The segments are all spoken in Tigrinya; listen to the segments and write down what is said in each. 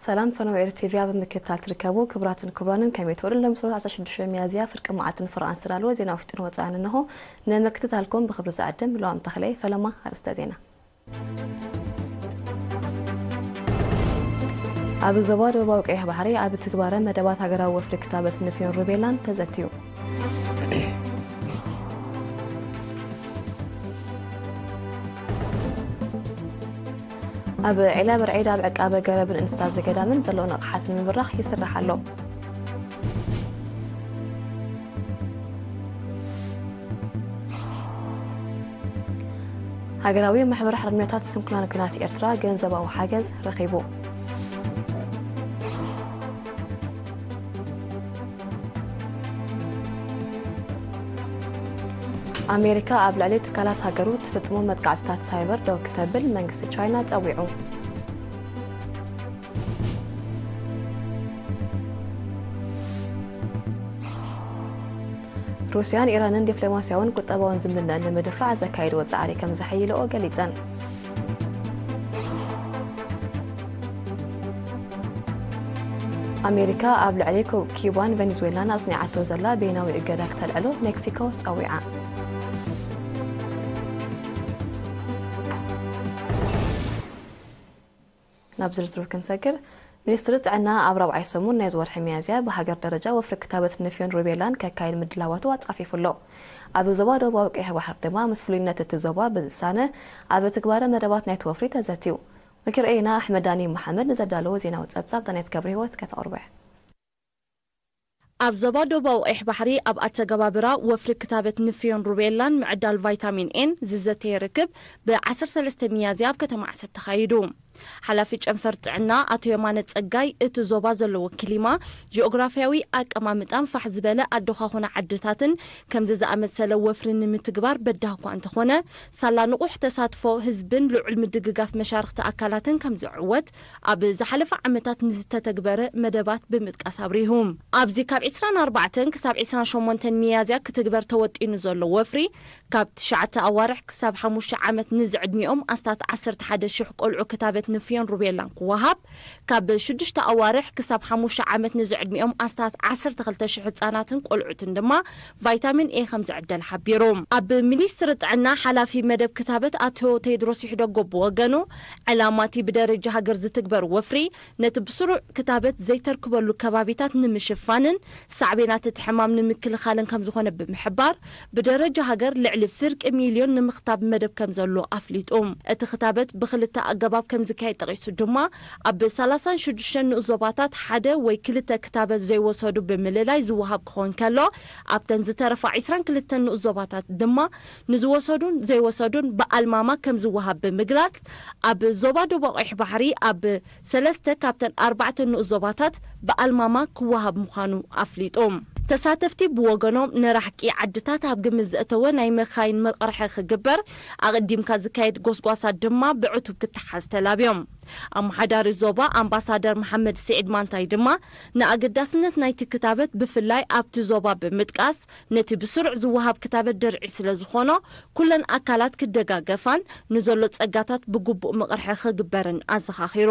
ሰላም ፈነወ ኤር ቲቪ ኣብ ምክትታል ትርከቡ ክቡራትን ክቡራንን፣ ከመይ ትውዕሉ? ሎሚ ሰሉስ ዓሰርተ ሽዱሽተ ሚያዝያ ፍርቂ መዓልትን ፍርቓን ዝተዳለወ ዜና ውሽጥን ወጻእን እንሆ። ንምክትታልኩም ብኽብሪ ዝዕድም ሉኣም ተኽለይ። ፈለማ ኣርእስተ ዜና። ኣብ ዞባ ደቡባዊ ቀይሕ ባሕሪ ኣብ ትግባረ መደባት ሃገራዊ ወፍሪ ክታበት ንፍዮን ሩቤላን ተዘትዩ። ኣብ ዒላ በርዒድ ኣብ ዕቃበ ገረብን እንስሳ ዘገዳምን ዘሎ ንቕሓት ንምብራኽ ይስራሕ ኣሎ። ሃገራዊ ማሕበር ሓርነታት ስንኩላን ኲናት ኤርትራ ገንዘባዊ ሓገዝ ረኺቡ። ኣሜሪካ ኣብ ልዕሊ ትካላት ሃገሩ ትፍጽሞ መጥቃዕትታት ሳይበር ደው ክተብል መንግስቲ ቻይና ጸዊዑ። ሩስያን ኢራንን ዲፕሎማስያውን ቁጠባውን ዝምድናን ንምድፋዕ ዘካየድዎ ጻዕሪ ከም ዘሐይልኦ ገሊጸን። ኣሜሪካ ኣብ ልዕሊ ኩ-፣ ኪዩባን ቬኔዙዌላን ኣጽኒዓቶ ዘላ በይናዊ እገዳ ክተልዕሎ ሜክሲኮ ጸዊዓ። ናብ ዝርዝሩ ክንሰግር፣ ሚኒስትሪ ጥዕና ኣብ ራብዓይ ሰሙን ናይዚ ወርሒ ሚያዝያ ብሃገር ደረጃ ወፍሪ ክታበት ንፍዮን ሩቤላን ከካይድ ምድላዋቱ ኣጻፊፉ ኣሎ። ኣብ ዞባ ደቡባዊ ቀይሕ ባሕሪ ድማ ምስ ፍሉይነት እቲ ዞባ ብዝሳነ ኣብ ትግባረ መደባት ናይቲ ወፍሪ ተዘትዩ። ወኪል ርኤና ኣሕመዳኒ መሓመድ ንዘዳለዎ ዜናዊ ጸብጻብ ዳንያት ገብረ ህይወት ከተቕርቦ እያ። ኣብ ዞባ ደቡባዊ ቀይሕ ባሕሪ ኣብ ኣተገባብራ ወፍሪ ክታበት ንፍዮን ሩቤላን ምዕዳል ቫይታሚን ኤን ዝዘተየ ርክብ ብ ዓሰርተ ሰለስተ ሚያዝያ ኣብ ከተማ ዓሰብ ተኻይዱ። ሓላፊ ጨንፈር ጥዕና ኣቶ የማነ ጸጋይ፣ እቲ ዞባ ዘለዎ ክሊማ፣ ጂኦግራፍያዊ ኣቀማምጣን ፋሕ ዝበለ ኣደዃኹና ዓድታትን ከምዚ ዝኣመሰለ ወፍሪ ንምትግባር በዳህ እኳ እንተኾነ፣ ሳላ ንቑሕ ተሳትፎ ህዝብን ልዑል ምድግጋፍ መሻርኽቲ ኣካላትን ከም ዝዕወት ኣብ ዝሓለፈ ዓመታት ንዝተተግበረ መደባት ብምጥቃስ ኣብሪሁ። ኣብዚ ካብ ዕስራን ኣርባዕተን ክሳብ ዕስራን ሸሞንተን ሚያዝያ ክትግበር ተወጢኑ ዘሎ ወፍሪ፣ ካብ ትሽዓተ ኣዋርሕ ክሳብ ሓሙሽተ ዓመት ንዝዕድሚኦም ኣስታት ዓሰርተ ሓደ ሽሕ ቆልዑ ክታበት ንፍዮን ሩቤላን ክወሃብ፣ ካብ ሽዱሽተ ኣዋርሕ ክሳብ ሓሙሽተ ዓመት ንዝዕድሚኦም ኣስታት ዓሰርተ ክልተ ሽሕ ህጻናትን ቆልዑትን ድማ ቫይታሚን ኤ ከም ዝዕደል ሓቢሩ። ኣብ ሚኒስትሪ ጥዕና ሓላፊ መደብ ክታበት ኣቶ ቴድሮስ ይሕደጎ ብወገኑ፣ ዕላማ እቲ ብደረጃ ሃገር ዝትግበር ወፍሪ ነቲ ብስሩዕ ክታበት ዘይተርክበሉ ከባቢታት ንምሽፋንን ሳዕቤናት እቲ ሕማም ንምክልኻልን ከም ዝኾነ ብምሕባር፣ ብደረጃ ሃገር ልዕሊ ፍርቂ ሚልዮን ንምኽታብ መደብ ከም ዘሎ ኣፍሊጡ። እቲ ክታበት ብኽልተ ኣገባብ ከም ዝካየድ ጠቒሱ ድማ፣ ኣብ ሰላሳን ሽዱሽተን ንኡስ ዞባታት ሓደ ወይ ክልተ ክታበት ዘይወሰዱ ብምልላይ ዝወሃብ ክኾን ከሎ፣ ኣብተን ዝተረፋ ዕስራን ክልተን ንኡስ ዞባታት ድማ ንዝወሰዱን ዘይወሰዱን ብኣልማማ ከም ዝወሃብ ብምግላጽ፣ ኣብ ዞባ ደቡብ ቀይሕ ባሕሪ ኣብ ሰለስተ ካብተን ኣርባዕተ ንኡስ ዞባታት ብኣልማማ ክወሃብ ምዃኑ ኣፍሊጡ። ተሳተፍቲ ብወገኖም፣ ንራሕቂ ዓድታት ኣብ ግምት ዘእተወ ናይ መኻይን መቕርሒ ክግበር፣ ኣቐዲምካ ዝካየድ ጎስጓሳት ድማ ብዕቱብ ክተሓዝ ተላብዮም። ኣመሓዳሪ ዞባ ኣምባሳደር መሓመድ ስዒድ ማንታይ ድማ፣ ንኣገዳስነት ናይቲ ክታበት ብፍላይ ኣብቲ ዞባ ብምጥቃስ፣ ነቲ ብስሩዕ ዝወሃብ ክታበት ድርዒ ስለ ዝኾኖ፣ ኩለን ኣካላት ክደጋገፋን ንዘሎ ጸጋታት ብግቡእ መቕርሒ ክግበርን ኣዘኻኺሩ።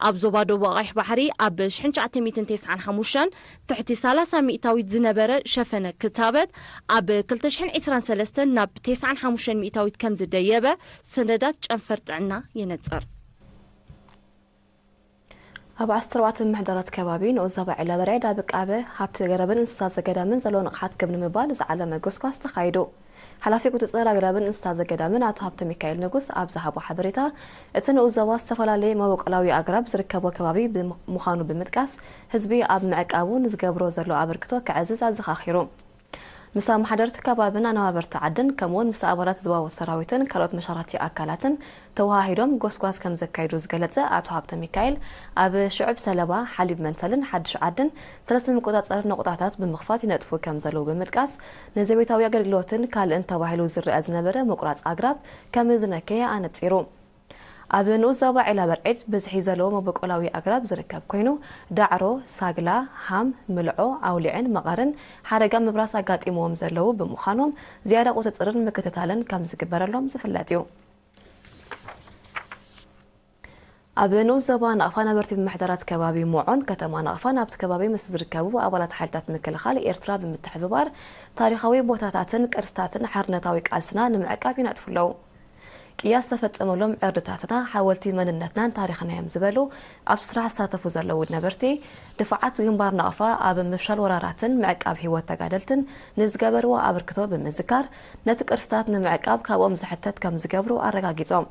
ኣብ ዞባ ደቡብ ቀይሕ ባሕሪ ኣብ ሽሕን ትሽዓተ ሚእትን ተስዓን ሓሙሽተን ትሕቲ ሰላሳ ሚእታዊት ዝነበረ ሸፈነ ክታበት፣ ኣብ ክልተ ሽሕን ዕስራን ሰለስተን ናብ ተስዓን ሓሙሽተን ሚእታዊት ከም ዝደየበ ሰነዳት ጨንፈር ጥዕና የነጽር። ኣብ ዓሰርተ ኣርባዕተ ምሕደራት ከባቢ ንኡስ ዞባ ዒላ በርዒድ ኣብ ዕቃበ ሃብቲ ገረብን እንስሳ ዘገዳምን ዘሎ ንቕሓት ክብ ንምባል ዝዓለመ ጎስጓስ ተኻይዱ። ሓላፊ ቁጽጽር ኣግራብን እንስሳ ዘገዳምን ኣቶ ሃብተ ሚካኤል ንጉስ ኣብ ዝሃቦ ሓበሬታ፣ እቲ ንኡስ ዞባ ዝተፈላለየ መበቆላዊ ኣግራብ ዝርከቦ ከባቢ ብምዃኑ ብምጥቃስ፣ ህዝቢ ኣብ ምዕቃቡ ንዝገብሮ ዘሎ ኣበርክቶ ከዕዝዝ ኣዘኻኺሩ። ምስ ኣመሓደርቲ ከባብን ኣነባበርቲ ዓድን፣ ከምኡውን ምስ ኣባላት ህዝባዊ ሰራዊትን ካልኦት መሻርኽቲ ኣካላትን ተወሃሂዶም ጎስጓስ ከም ዘካየዱ ዝገለጸ ኣቶ ሃብተ ሚካኤል፣ ኣብ ሽዑብ ሰለባ፣ ሓሊብ መንተልን ሓድሽ ዓድን ሰለስተ መቆጻጸሪ ነቑጣታት ብምኽፋት ይነጥፉ ከም ዘለዉ ብምጥቃስ፣ ንዘቤታዊ ኣገልግሎትን ካልእን ተባሂሉ ዝረኣ ዝነበረ ምቁራጽ ኣግራብ ከም ዝነከየ ኣነጺሩ። ኣብ ንኡስ ዞባ ዒላ በርዒድ ብዝሒ ዘለዎ መበቆላዊ ኣግራብ ዝርከብ ኮይኑ፣ ዳዕሮ፣ ሳግላ፣ ሃም፣ ምልዖ፣ ኣውሊዕን መቐርን ሓደጋ ምብራስ ኣጋጢምዎም ዘለዉ ብምዃኖም፣ ዝያዳ ቁጽጽርን ምክትታልን ከም ዝግበረሎም ዝፍለጥ እዩ። ኣብ ንኡስ ዞባ ናቕፋ ነበርቲ ብምሕደራት ከባቢ ሞዖን ከተማ ናቕፋን ኣብቲ ከባቢ ምስ ዝርከቡ ኣባላት ሓይልታት ምክልኻል ኤርትራ ብምትሕብባር ታሪኻዊ ቦታታትን ቅርስታትን ሓርነታዊ ቃልስና ንምዕቃብ ይነጥፉ ኣለዉ። ቅያ ዝተፈጸመሎም ዕርድታትና ሓወልቲ መንነትናን ታሪኽና እዮም ዝበሉ ኣብቲ ስራሕ ዝሳተፉ ዘለዉ ነበርቲ፣ ድፋዓት ግንባር ናቕፋ ኣብ ምፍሻል ወራራትን ምዕቃብ ህይወት ተጋደልትን ንዝገበርዎ ኣበርክቶ ብምዝካር፣ ነቲ ቅርስታት ንምዕቃብ ካብኦም ዝሕተት ከም ዝገብሩ ኣረጋጊጾም።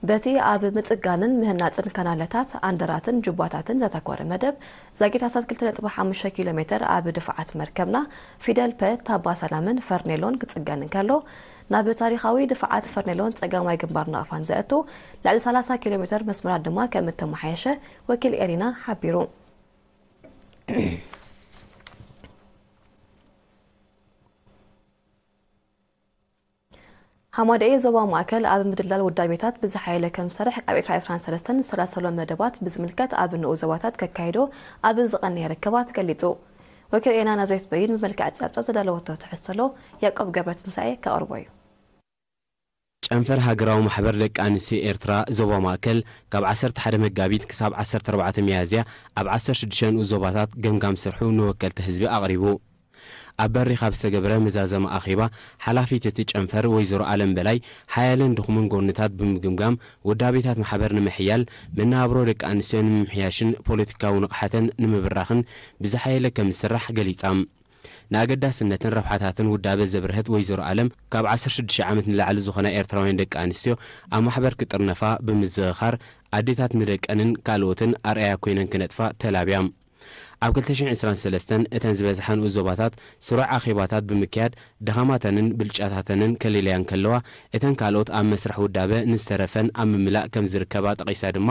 በቲ ኣብ ምጽጋንን ምህናጽን ካናለታት፣ ኣንደራትን ጁባታትን ዘተኮረ መደብ፣ ዛጊት ኣስታት ክልተ ነጥቢ ሓሙሽተ ኪሎ ሜተር ኣብ ድፋዓት መርከብና ፊደል ፐ፣ ታባ ሰላምን ፈርኔሎን ክጽገን እንከሎ፣ ናብ ታሪኻዊ ድፋዓት ፈርኔሎን ጸጋማይ ግንባር ናቕፋን ዘእቱ ልዕሊ ሰላሳ ኪሎ ሜተር መስመራት ድማ ከም እተመሓየሸ ወኪል ኤሪና ሓቢሩ። ሃማደኤ ዞባ ማእከል ኣብ ምድላል ውዳቤታት ብዝሓየለ ከም ዝሰርሕ ካብ ዕስራ ዕስራን ሰለስተን ዝሰላሰሎ መደባት ብዝምልከት ኣብ ንኡ ዞባታት ከካይዶ ኣብ ዝቐነየ ርክባት ገሊጹ። ወኪል ኤና ናዝሬት በይን ብመልክዕ ጸብጻብ ዘዳለወቶ ትሕዝቶ ኣሎ። ያዕቆብ ገብረትንሳኤ ከቕርቦ እዩ። ጨንፈር ሃገራዊ ማሕበር ደቂ ኣንስትዮ ኤርትራ ዞባ ማእከል ካብ ዓሰርተ ሓደ መጋቢት ክሳብ ዓሰርተ ኣርባዕተ ሚያዝያ ኣብ ዓሰርተ ሽዱሽተ ንኡስ ዞባታት ገምጋም ስርሑ ንወከልቲ ህዝቢ ኣቕሪቡ። ኣብ በሪኽ ኣብ ዝተገብረ መዛዘሚ ኣኼባ፣ ሓላፊት እቲ ጨንፈር ወይዘሮ ኣለም በላይ፣ ሓያልን ድኹምን ጎንታት ብምግምጋም፣ ውዳቤታት ማሕበር ንምሕያል፣ መነባብሮ ደቂ ኣንስትዮ ንምምሕያሽን ፖለቲካዊ ንቕሓተን ንምብራኽን ብዝሓየለ ከም ዝስራሕ ገሊጻ። ንኣገዳስነትን ረብሓታትን ውዳበ ዘብርሀት ወይዘሮ ኣለም፣ ካብ ዓሰርተ ሽዱሽተ ዓመት ንላዕሊ ዝኾና ኤርትራውያን ደቂ ኣንስትዮ ኣብ ማሕበር ክጥርነፋ ብምዝኽኻር፣ ኣዴታት ንደቀንን ካልኦትን ኣርኣያ ኮይነን ክነጥፋ ተላብያ። ኣብ ክልተ ሽሕን ዕስራን ሰለስተን እተን ዝበዝሓ ንኡስ ዞባታት ስሩዕ ኣኼባታት ብምክያድ፣ ድኻማተንን ብልጫታተንን ከለልያ እንከለዋ፣ እተን ካልኦት ኣብ መስርሕ ውዳበ ንዝተረፈን ኣብ ምምላእ ከም ዝርከባ ጠቒሳ ድማ፣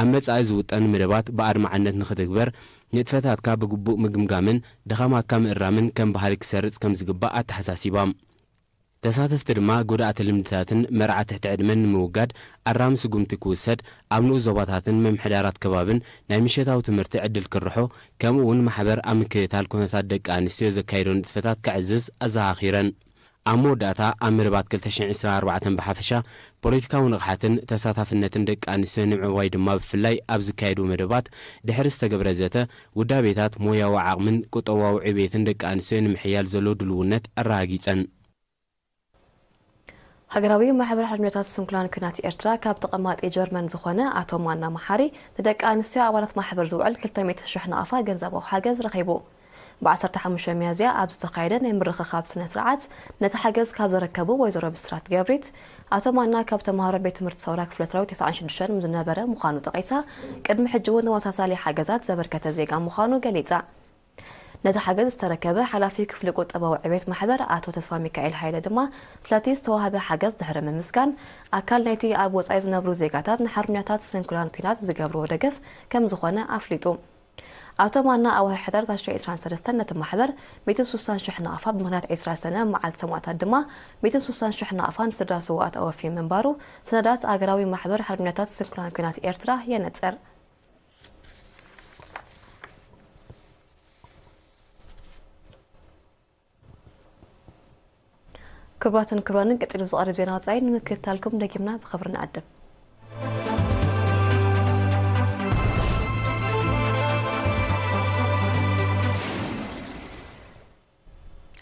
ኣብ መጻኢ ዝውጠን መደባት ብኣድማዕነት ንኽትግበር፣ ንጥፈታትካ ብግቡእ ምግምጋምን ድኻማትካ ምእራምን ከም ባህሊ ክሰርጽ ከም ዝግባእ ኣተሓሳሲባ። ተሳተፍቲ ድማ ጎዳእቲ ልምድታትን መርዓ ትሕቲ ዕድመን ንምውጋድ ኣራሚ ስጉምቲ ክውሰድ፣ ኣብ ንኡስ ዞባታትን ምምሕዳራት ከባብን ናይ ምሸታዊ ትምህርቲ ዕድል ክርሖ፣ ከምኡ እውን ማሕበር ኣብ ምክትታል ኩነታት ደቂ ኣንስትዮ ዘካየዶ ንጥፈታት ከዕዝዝ ኣዘኻኺረን። ኣብ መወዳእታ ኣብ መደባት ክልተ ሽሕን ዕስራን ኣርባዕተን ብሓፈሻ ፖለቲካዊ ንቕሓትን ተሳታፍነትን ደቂ ኣንስትዮ ንምዕባይ ድማ ብፍላይ ኣብ ዝካየዱ መደባት ድሕሪ ዝተገብረ ዘተ ውዳቤታት ሞያዊ ዓቕምን ቁጠባዊ ዕብየትን ደቂ ኣንስትዮ ንምሕያል ዘሎ ድልውነት ኣረጋጊጸን። ሃገራዊ ማሕበር ሓርነታት ስንኩላን ኲናት ኤርትራ ካብ ተቐማጢ ጀርመን ዝኾነ ኣቶ ማና መሓሪ ንደቂ ኣንስትዮ ኣባላት ማሕበር ዝውዕል ክልተ ሚእቲ ሽሕ ናቕፋ ገንዘባዊ ሓገዝ ረኺቡ። ብ ዓሰርተ ሓሙሽተ ሚያዝያ ኣብ ዝተኻየደ ናይ ምርኽኻብ ስነ ስርዓት ነቲ ሓገዝ ካብ ዘረከቡ ወይዘሮ ብስራት ገብሪት፣ ኣቶ ማና ካብ ተምሃሮ ቤት ትምህርቲ ሰውራ ክፍለ ሰራዊት ተስዓን ሽዱሽተን ዝነበረ ምዃኑ ጠቒሳ፣ ቅድሚ ሕጂ እውን ተመሳሳሊ ሓገዛት ዘበርከተ ዜጋ ምዃኑ ገሊጻ። ነቲ ሓገዝ ዝተረከበ ሓላፊ ክፍሊ ቁጠባዊ ዕቤት ማሕበር ኣቶ ተስፋ ሚካኤል ሃይለ ድማ፣ ስለቲ ዝተዋህበ ሓገዝ ድሕሪ ምምስጋን፣ ኣካል ናይቲ ኣብ ወጻኢ ዝነብሩ ዜጋታት ንሓርበኛታት ስንኩላን ኲናት ዝገብርዎ ደገፍ ከም ዝኾነ ኣፍሊጡ። ኣቶ ማና ኣብ ወርሒ ሕዳር ታሽሪ ዕስራን ሰለስተን ነቲ ማሕበር ሚእቲ ስሳን ሽሕ ናቕፋ፣ ብምኽንያት ዕስራ ሰነ መዓልቲ ሰማእታት ድማ ሚእቲ ስሳን ሽሕ ናቕፋ ንስድራ ስውኣት ኣወፍዩ ምንባሩ ሰነዳት ኣገራዊ ማሕበር ሓርበኛታት ስንኩላን ኲናት ኤርትራ የነጽር። ክቡራትን ክቡራንን፣ ቀጺሉ ዝቐርብ ዜና ወጻኢ ንምክትታልኩም ደጊምና ብኽብሪ ንዕድም።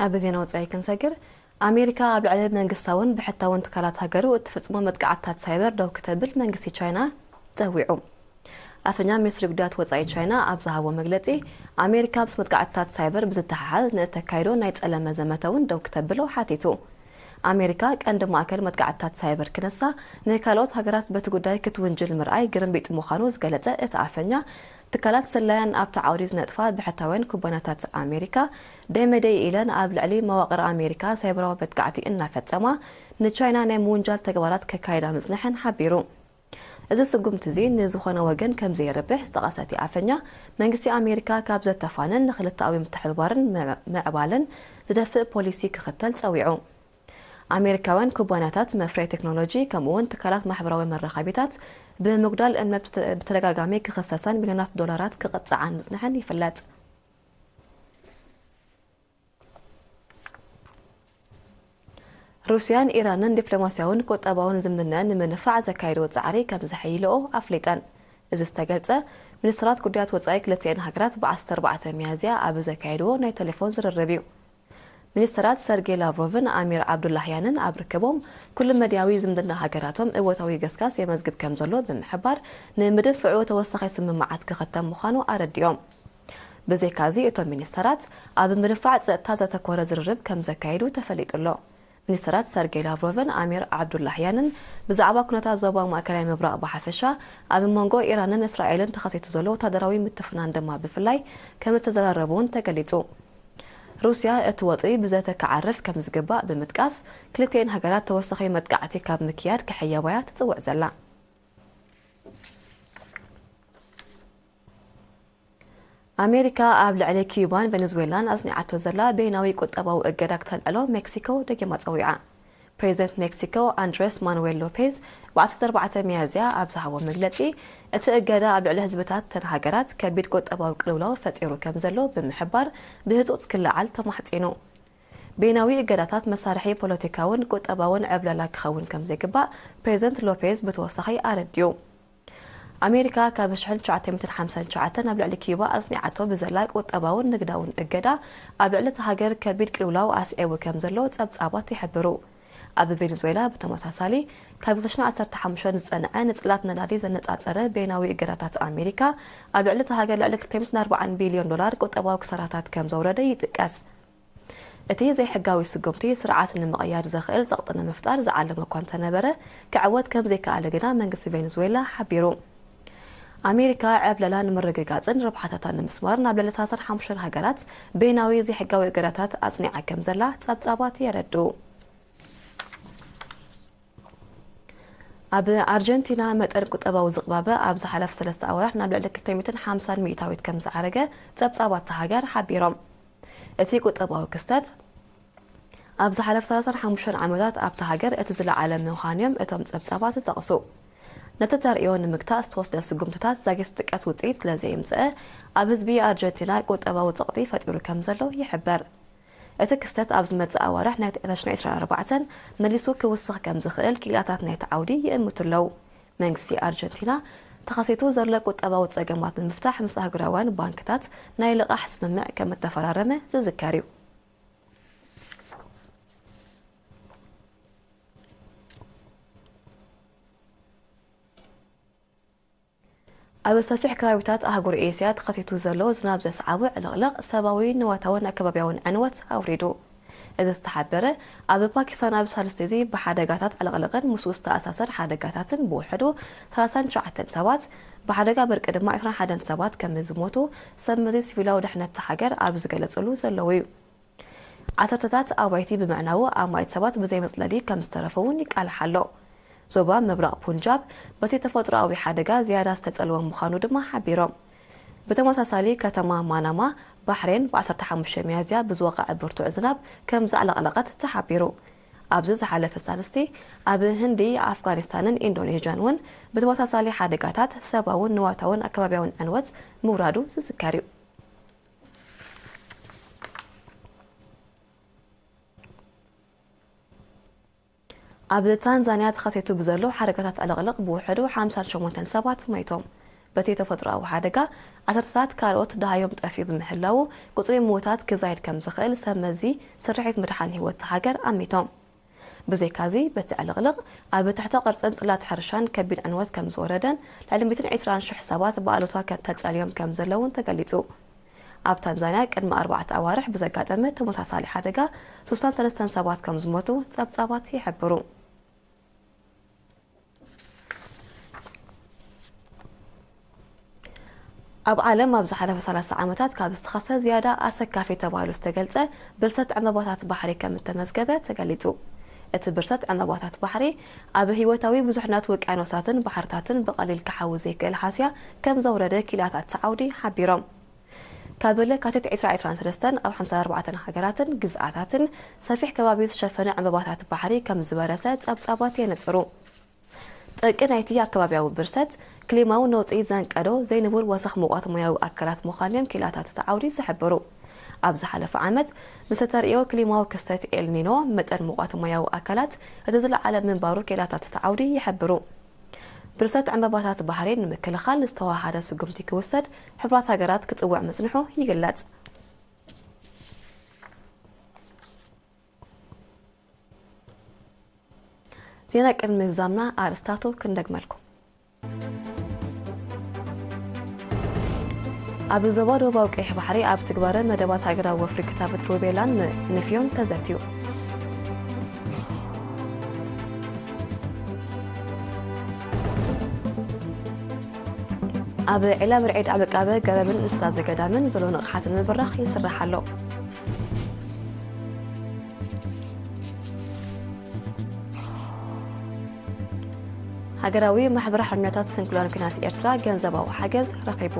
ኣብ ዜና ወጻኢ ክንሰግር፣ ኣሜሪካ ኣብ ልዕሊ መንግስታውን ብሕታውን ትካላት ሃገሩ እትፍጽሞ መጥቃዕትታት ሳይበር ደው ክተብል መንግስቲ ቻይና ጸዊዑ። ኣፈኛ ሚኒስትሪ ጉዳያት ወጻኢ ቻይና ኣብ ዝሃቦ መግለጺ፣ ኣሜሪካ ምስ መጥቃዕትታት ሳይበር ብዝተሓሓዝ ንእተካይዶ ናይ ጸለመ ዘመተ እውን ደው ክተብሎ ሓቲቱ። ኣሜሪካ ቀንዲ ማእከል መጥቃዕትታት ሳይበር ክነሳ፣ ንካልኦት ሃገራት በቲ ጉዳይ ክትውንጅል ምርኣይ ግርምቢጥ ምዃኑ ዝገለጸ እቲ ኣፈኛ፣ ትካላት ስለያን ኣብቲ ዓውዲ ዝነጥፋ ብሕታውያን ኩባንያታት ኣሜሪካ ደይ መደይ ኢለን ኣብ ልዕሊ መዋቕር ኣሜሪካ ሳይበራዊ መጥቃዕቲ እናፈጸማ፣ ንቻይና ናይ ምውንጃል ተግባራት ከካይዳ ምጽንሐን ሓቢሩ። እዚ ስጉምቲ እዚ ንዝኾነ ወገን ከም ዘየርብሕ ዝጠቐሰ እቲ ኣፈኛ፣ መንግስቲ ኣሜሪካ ካብ ዘተፋንን ንክልተኣዊ ምትሕብባርን ምዕ-፣ ምዕባለን ዝደፍእ ፖሊሲ ክኽተል ጸዊዑ። ኣሜሪካውያን ኩባንያታት መፍረይ ቴክኖሎጂ ከምኡውን ትካላት ማሕበራዊ መራኸቢታት ብምጉዳል እምነት ብተ-፣ ብተደጋጋሚ ክኽሰሳን ሚልዮናት ዶላራት ክቕጽዓን ምጽንሐን ይፍለጥ። ሩስያን ኢራንን ዲፕሎማስያውን ቁጠባውን ዝምድናን ንምንፋዕ ዘካየድዎ ጻዕሪ ከም ዘሐይልኦ ኣፍሊጠን። እዚ ዝተገልጸ፣ ሚኒስትራት ጉዳያት ወጻኢ ክልቲኤን ሃገራት ብ14 ሚያዝያ ኣብ ዘካየድዎ ናይ ቴሌፎን ዝርርብ እዩ። ሚኒስትራት ሰርጌይ ላቭሮቭን ኣሚር ዓብዱላህያንን ኣብ ርክቦም፣ ኩሉ መድያዊ ዝምድና ሃገራቶም እወታዊ ገስጋስ የመዝግብ ከም ዘሎ ብምሕባር፣ ንምድንፍዑ ተወሳኺ ስምምዓት ክኸተም ምዃኑ ኣረዲኦም። ብዘይካዚ፣ እቶም ሚኒስተራት ኣብ ምድንፋዕ ጸጥታ ዘተኮረ ዝርርብ ከም ዘካየዱ ተፈሊጡ ኣሎ። ሚኒስተራት ሰርጌይ ላቭሮቭን ኣሚር ዓብዱላህያንን ብዛዕባ ኩነታት ዞባ ማእከላይ ምብራቕ ብሓፈሻ፣ ኣብ መንጎ ኢራንን እስራኤልን ተኸሲቱ ዘሎ ወታደራዊ ምትፍናን ድማ ብፍላይ ከም እተዘራረቡ እውን ተገሊጹ። ሩስያ እቲ ወጥሪ ብዘተ ክዓርፍ ከም ዝግባእ ብምጥቃስ፣ ክልቲኤን ሃገራት ተወሳኺ መጥቃዕቲ ካብ ምክያድ ክሕየባያ ትጽውዕ ዘላ። ኣሜሪካ ኣብ ልዕሊ ኪዩባን ቬኔዙዌላን ኣጽኒዓቶ ዘላ በይናዊ ቁጠባዊ እገዳ ክተልዕሎ ሜክሲኮ ደጊማ ጸዊዓ። ፕሬዚደንት ሜክሲኮ ኣንድሬስ ማኑዌል ሎፔዝ ብ14 ሚያዝያ ኣብ ዝሃቦ መግለጺ፣ እቲ እገዳ ኣብ ልዕሊ ህዝብታት እተን ሃገራት ከቢድ ቁጠባዊ ቅልውላው ፈጢሩ ከም ዘሎ ብምሕባር፣ ብህጹጽ ክለዓል ተማሕጺኑ። በይናዊ እገዳታት መሳርሒ ፖለቲካውን ቁጠባውን ዕብለላ ክኸውን ከም ዘይግባእ ፕሬዚደንት ሎፔዝ ብተወሳኺ ኣረዲኡ። ኣሜሪካ ካብ ሸሕን ትሽዓተ ሚእትን ሓምሳን ትሽዓተን ኣብ ልዕሊ ኪዩባ ኣጽኒዓቶ ብዘላ ቁጠባውን ንግዳውን እገዳ፣ ኣብ ልዕሊ እታ ሃገር ከቢድ ቅልውላው ኣስዒቡ ከም ዘሎ ጸብጻባት ይሕብሩ። ኣብ ቬኔዙዌላ ብተመሳሳሊ፣ ካብ ክልተ ሽሕን ዓሰርተ ሓሙሽተን ዝጸንዐ ንጽላት ነዳዲ ዘነጻጸረ በይናዊ እገዳታት ኣሜሪካ፣ ኣብ ልዕሊ እታ ሃገር ልዕሊ ክልተ ሚእትን ኣርባዓን ቢልዮን ዶላር ቁጠባዊ ክሳራታት ከም ዘውረደ ይጥቀስ። እቲ ዘይሕጋዊ ስጉምቲ፣ ስርዓት ንምቕያር ዘኽእል ጸቕጢ ንምፍጣር ዝዓለመ እኳ እንተነበረ፣ ክዕወት ከም ዘይከኣለ ግና መንግስቲ ቬኔዙዌላ ሓቢሩ። ኣሜሪካ ዕብለላ ንምርግጋጽን ረብሓታታ ንምስማርን ኣብ ልዕሊ ሰላሳን ሓሙሽተን ሃገራት በይናዊ ዘይሕጋዊ እገዳታት ኣጽኒዓ ከም ዘላ ጸብጻባት የረድኡ። ኣብ ኣርጀንቲና መጠን ቁጠባዊ ዝቕባበ ኣብ ዝሓለፈ ሰለስተ ኣዋርሕ ናብ ልዕሊ ክልተ ሚእትን ሓምሳን ሚእታዊት ከም ዝዓረገ ጸብጻባት እታ ሃገር ሓቢሮም። እቲ ቁጠባዊ ክስተት ኣብ ዝሓለፈ ሰላሳን ሓሙሽተን ዓመታት ኣብታ ሃገር እቲ ዝለዓለ ምዃኑ'ዮም እቶም ጸብጻባት ዝጠቕሱ። ነቲ ተርእዮ ንምግታእ ዝተወስደ ስጉምትታት ዛጊት ዝጥቀስ ውጽኢት ስለ ዘየምጽአ፣ ኣብ ህዝቢ ኣርጀንቲና ቁጠባዊ ጸቕጢ ፈጢሩ ከም ዘሎ ይሕበር። እቲ ክስተት ኣብ ዝመጽእ ኣዋርሕ ናይ ዕስራን ዕስራን ኣርባዕተን መሊሱ ክውስኽ ከም ዝኽእል ክኢላታት ናይቲ ዓውዲ ይእምቱ ኣለዉ። መንግስቲ ኣርጀንቲና ተኸሲቱ ዘሎ ቁጠባዊ ጸገማት ንምፍታሕ ምስ ኣህጉራውያን ባንክታት ናይ ልቓሕ ስምምዕ ከም እተፈራረመ ዝዝከር እዩ። ኣብ ሰፊሕ ከባቢታት ኣህጉር ኤስያ ተኸሲቱ ዘሎ ዝናብ ዘስዓቦ ዕልቕልቕ ሰብኣዊ፣ ንዋታውን ኣከባብያውን ዕንወት ኣውሪዱ። እዚ ዝተሓበረ፣ ኣብ ፓኪስታን ኣብ ሳልስቲ እዚ ብሓደጋታት ዕልቕልቕን ምስኡ ዝተኣሳሰር ሓደጋታትን ብውሕዱ ሰላሳን ትሽዓተን ሰባት፣ ብሓደጋ በርቂ ድማ ዕስራን ሓደን ሰባት ከም ዝሞቱ ሰብ መዚ ሲቪላዊ ድሕነት እታ ሃገር ኣብ ዝገለጸሉ ዘለዉ እዩ። ዓሰርተታት ኣባይቲ ብምዕናዉ ኣማኢት ሰባት ብዘይ መጽለሊ ከም ዝተረፉ እውን ይቃልሕ ኣሎ። ዞባ ምብራቕ ፑንጃብ በቲ ተፈጥሮኣዊ ሓደጋ ዝያዳ ዝተጸልወ ምዃኑ ድማ ሓቢሮም። ብተመሳሳሊ፣ ከተማ ማናማ ባሕሬን ብ15 ሚያዝያ ብዝወቐዐ ብርቱዕ ዝናብ ከም ዘዕለቕለቐት ተሓቢሩ። ኣብዚ ዝሓለፈ ሳልስቲ፣ ኣብ ህንዲ፣ ኣፍጋኒስታንን ኢንዶኔዥያን እውን ብተመሳሳሊ ሓደጋታት ሰብኣውን ንዋታውን ኣከባብያውን ዕንወት ምውራዱ ዝዝከር እዩ። ኣብ ታንዛንያ ተኸሲቱ ብዘሎ ሓደጋታት ዕልቕልቕ ብውሕዱ ሓምሳን ሸሞንተን ሰባት ሞይቶም። በቲ ተፈጥሮኣዊ ሓደጋ፣ ዓሰርተታት ካልኦት ደሃዮም ጠፊኡ ብምህላዉ፣ ቁጽሪ ምዉታት ክዛይድ ከም ዝኽእል ሰብ መዚ ስርሒት ምድሓን ህይወት እታ ሃገር ኣሚቶም። ብዘይካዚ፣ በቲ ዕልቕልቕ፣ ኣብ ትሕተ ቅርጽን ጽላት ሕርሻን ከቢድ ዕንወት ከም ዝወረደን፣ ልዕሊ ሚእትን ዕስራን ሽሕ ሰባት ብኣሉታ ከም ተጸልዮም ከም ዘለውን ተገሊጹ። ኣብ ታንዛንያ ቅድሚ ኣርባዕተ ኣዋርሕ ብዘጋጠመ ተመሳሳሊ ሓደጋ፣ ሱሳን ሰለስተን ሰባት ከም ዝሞቱ ጸብጻባት ይሕብሩ። ኣብ ዓለም ኣብ ዝሓለፈ ሰላሳ ዓመታት ካብ ዝተኸስተ ዝያዳ ኣሰካፊ ተባሂሉ ዝተገልጸ ብርሰት ዕምባባታት ባሕሪ ከም እተመዝገበ ተገሊጹ። እቲ ብርሰት ዕምባባታት ባሕሪ ኣብ ህይወታዊ ብዙሕነት ውቅያኖሳትን ባሕርታትን ብቐሊል ክሓዊ ዘይክእል ሃስያ ከም ዘውረደ ክኢላታት እቲ ዓውዲ ሓቢሮም። ካብ ለካቲት ዕስራ ዕስራን ሰለስተን ኣብ ሓምሳን ኣርባዕተን ሃገራትን ግዝኣታትን ሰፊሕ ከባቢ ዝተሸፈነ ዕምባባታት ባሕሪ ከም ዝበረሰ ጸብጻባት የነጽሩ። ጠቂ ናይቲ ኣከባብያዊ ብርሰት፣ ክሊማዊ ነውጺ ዘንቀዶ ዘይንቡር ወሰኽ ሙቐት ሞያዊ ኣካላት ምዃኑ እዮም ክኢላታት እቲ ዓውዲ ዝሕብሩ። ኣብ ዝሓለፈ ዓመት ምስ እተርእዮ ክሊማዊ ክስተት ኤልኒኖ፣ መጠን ሙቐት ማያዊ ኣካላት እቲ ዝለዓለ ምንባሩ ክኢላታት እቲ ዓውዲ ይሕብሩ። ብርሰት ዕምባባታት ባሕሪ ንምክልኻል ዝተዋሃደ ስጉምቲ ክውሰድ ሕቡራት ሃገራት ክጽውዕ ምጽንሑ ይግለጽ። ዜና ቅድሚ ምዛምና ኣርእስታቱ ክንደግመልኩም። ኣብ ዞባ ደቡባዊ ቀይሕ ባሕሪ ኣብ ትግባረ መደባት ሃገራዊ ወፍሪ ክታበት ሩቤላን ንፍዮን ተዘትዩ። ኣብ ዒላ ብርዒድ ዓበቃበ ገረብን እንስሳ ዘገዳምን ዘሎ ንቕሓት ንምብራኽ ይስራሕ ኣሎ። ሃገራዊ ማሕበር ሓርነታት ስንኩላን ኲናት ኤርትራ ገንዘባዊ ሓገዝ ረኺቡ።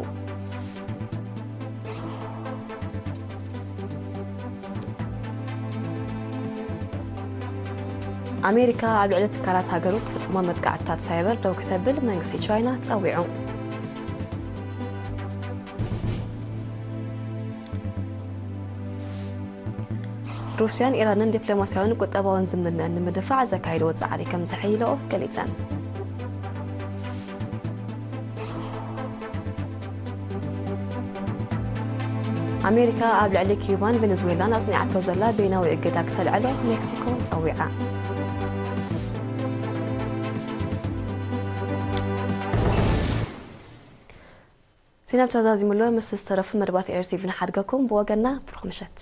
ኣሜሪካ ኣብ ልዕሊ ትካላት ሃገሩ ትፍጽሞ መጥቃዕትታት ሳይበር ደው ክተብል መንግስቲ ቻይና ጸዊዑ። ሩስያን ኢራንን ዲፕሎማስያውን ቁጠባውን ዝምድነአን ንምድፋዕ ዘካየድዎ ጻዕሪ ከም ዘሐይለኦ ገሊጸን። ኣሜሪካ ኣብ ልዕሊ ኪዩባን ቬኔዙዌላን ኣጽኒዓቶ ዘላ በይናዊ እገዳ ክተልዕሎ ሜክሲኮ ጸዊዓ። ዜና ተዛዚሙሎ ምስ ዝተረፉ መደባት ኤርቲቪ ንሓድገኩም። ብወገና ብሩኽ ምሸት።